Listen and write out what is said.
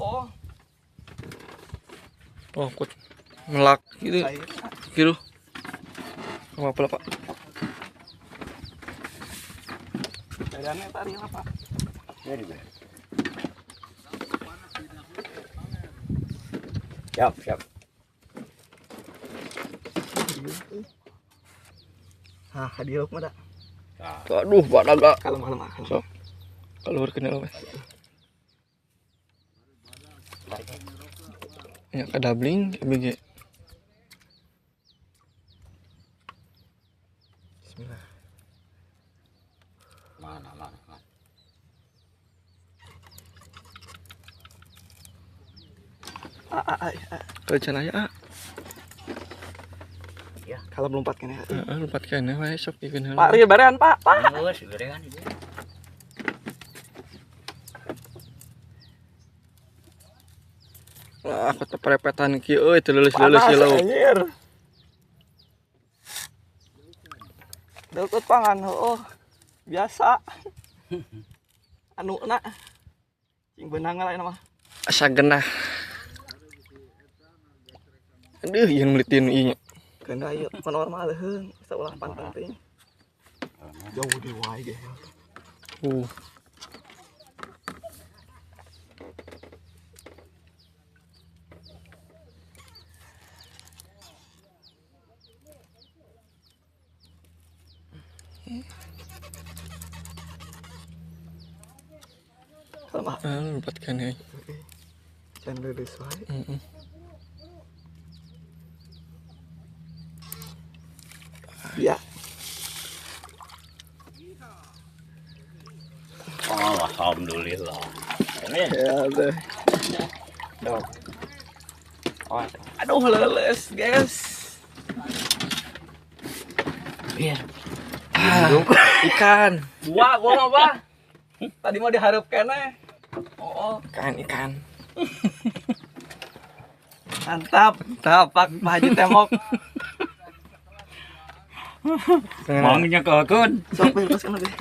Oh. Oh, kut melak gitu. Gitu. Apa apa, Pak? Badannya tadi apa? Siap, siap. Hah, hadiah mah dah. Aduh, Pak Naga. Kalem, kalem, kalem. Sok. Keluar kena Mas. Ya kadabling BG. Bismillah. Mana, mana, mana. A, a, a, a. Rencana ya, A. Ya, kalau melompat kan ya. Heeh, lompat kene wae sok ikeun heula. Pak Rir barean, Pak. Pak. Geus, barean ieu. Wah, aku teprepetan kieu euy, teu leuleus-leuleus ieu lauk. Anjir. Deukeut pangan heueuh. Biasa. Anu na. Cing beunang lah mah. Asa genah. Aduh, ieu melitin ieu nya. Keun ieu normal leuheung, saulah pantang teuing. Jauh di wae ge. Kalau mah. Lompat kan ya. Jangan lulus wae. Ya. Oh, alhamdulillah. Ini. Ya, deh. Aduh, leles, guys. Biar. Ikan. Dua gua mah, Bah. Tadi mau diharap kene. Oh, ikan, ikan. Mantap, mantap Pak Haji Temok. Mangnya keun. Sok bebas kan lebih.